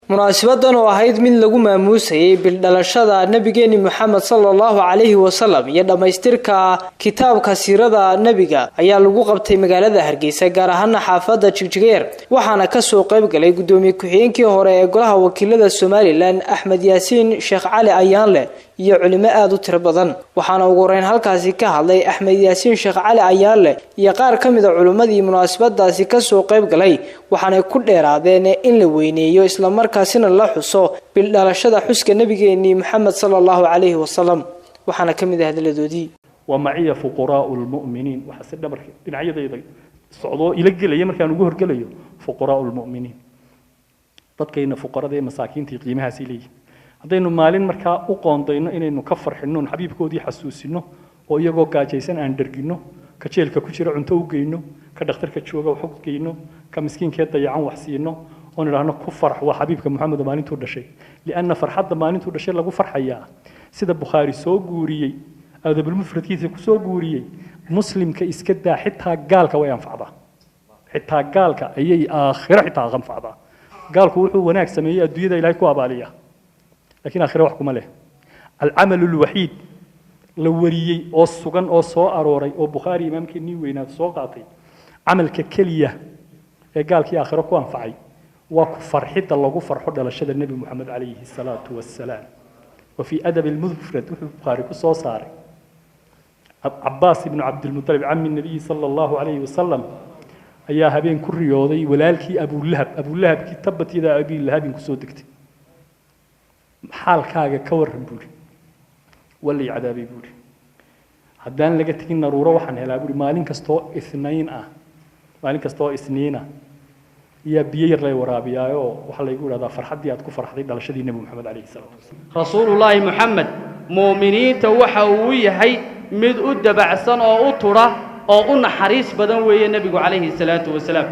Munaasibadan oo ahayd mid lagu maamuusayay bildhalashada nabigeeni Moxamed sala Allahu calayhi wasalam iyo dhammaystirka kitaabka siirada nebiga ayaa lagu qabtay magaalada Hargeysa, gaar ahaana xaafadda Jigjigeer. Waxaana kasoo qayb galay gudoomiye ku-xigeenkii hore ee golaha wakiilada Somaliland, Axmed Yaasiin Sheekh Cali Ayaanleh, iyo culimo aada u tiro badan. Waxaana ugu horeyn halkaasi ka hadlay Axmed Yaasiin Sheekh Cali Ayaanleh iyo qaar ka mid a culimmadii munaasabadaasi kasoo qayb galay, waxaanay ku dheeraadeen in la weyneeyo islamarkaasina la xuso bildhalashada xuska nabigeenii Moxamed sala Allahu calayhi wasalam. Waxaana ka mid ah hadaladoodii: ومعي فقراء المؤمنين. Waxa si dhabarka dhinacyadayda socdoo ila gelaya markaan ugu horgelayo فقراء المؤمنين, dadkayna fuqarada ee masaakiintii qiimahaasi leeyihin. Haddaynu maalin markaa u qoondayno inaynu ka farxinno, xabiibkoodii xasuusino, oo iyagoo gaajaysan aan dhergino, ka jeelka ku jira cunto u geyno, ka dhakhtarka jooga wax u geyno, ka miskiinkee dayacan wax siino, oon idhaahno ku farax, waa xabiibka Maxamed maalintuu dhashay, lianna farxadda maalintuu dhashay lagu farxayaa, sida Bukhaari soo guuriyey, adabulmufradkiisa ku soo guuriyey, muslimka iska daa, xitaa gaalka way anfacdaa. Xitaa gaalka ayay aakhiro xitaa anfacdaa. Gaalku wuxuu wanaag sameeyey adduunyada Ilaahay ku abaaliya, laakiin aakhiro wax kuma leh. العمل الوحيد la wariyey oo sugan oo soo arooray oo Bukhaari imaamkeenii weynaad soo qaatay, camalka keliya ee gaalkii aakhiro ku anfacay, waa ku farxidda lagu farxo dhalashada Nebi Moxamed calayhi salaatu wassalaam. وفي أدب المفرد wuxuu Bukhaari ku soo saaray Cabaas ibnu Cabdilmutalib, cami nabiyi sala Allahu calayhi wasalam, ayaa habeen ku riyooday walaalkii Abulahab, Abulahabkii تبت يدا أبي لهب kusoo degtay. "Xaalkaaga ka warran," buuri. "Waa lay cadaabay," buuri. "Haddaan laga tegin naruuro waxaan helaa," buuri, "maalin kastoo ithnayn ah, maalin kastoo Isniin ah ayaa biyo yar lay waraabiyaayo. Waxaa laygu idhahdaa farxaddii aad ku farxday dhalashadii Nebi Moxamed calayhi salaatu wasalaam." Rasuulullaahi Moxamed mu'miniinta waxa uu yahay mid u dabacsan oo u tudha oo u naxariis badan weeye nebigu calayhi salaatu wasalaam.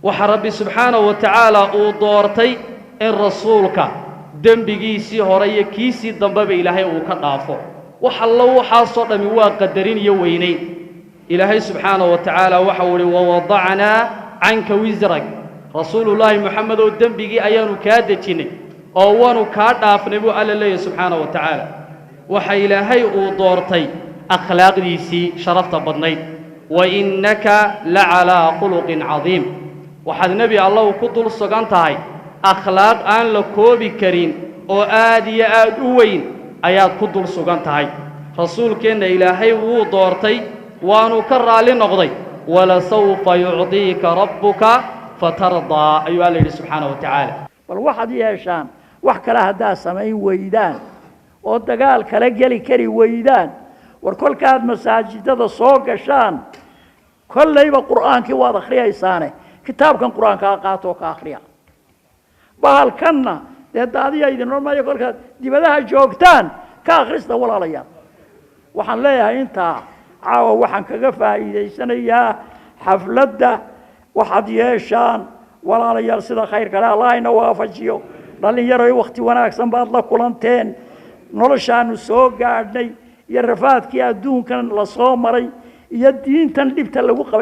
Waxaa Rabbi subxaanahu wa tacaala uu doortay in rasuulka dembigiisii hore iyo kiisii dambeba Ilaahay uu ka dhaafo. Wax allo waxaasoo dhammi waa qadarin iyo weynayn. Ilaahay subxaanahu wa tacaala waxau idhi: "ووضعنا عنك وزرك." Rasuulullaahi Moxamed oo dembigii ayaanu kaa dejinnay oo waanu kaa dhaafnay, buu Alla leeyahy subxaanahu wa tacaala. Waxa Ilaahay uu doortay akhlaaqdiisii sharafta badnayd. "وإنك لعلى خلق عظيم." Waxaad Nebi Allahu ku dul sugan tahay akhlaaq aan la koobi karin oo aad iyo aad u weyn ayaad ku dul sugan tahay. Rasuulkeenna Ilaahay wuu doortay, waanu ka raalli noqday. "ولسوف يعطيك ربك فترضى," ayuu Alla yidhi subxaana wa tacaala. Bal waxaad yeeshaan, wax kale haddaad samayn weydaan oo dagaal kala geli kari weydaan, war kolkaad masaajidada soo gashaan, kollayba Qur'aankii waad akhriyaysaane, kitaabkan Qur-aankaa qaatoo ka akhriya. Bahalkanna dee daadiya idin odhan maayo. Kolkaad dibadaha joogtaan ka akhrista. Walaalayaal, waxaan leeyahay intaa caawa waxaan kaga faa'iidaysanayaa xafladda. Waxaad yeeshaan, walaalayaal, sida khayr kale Allah ina waafajiyo. Dhallinyaroy, wakhti wanaagsan baad la kulanteen. Noloshaanu soo gaadhnay iyo rafaadkii adduunkan la soo maray iyo diintan dhibta lagu qabay.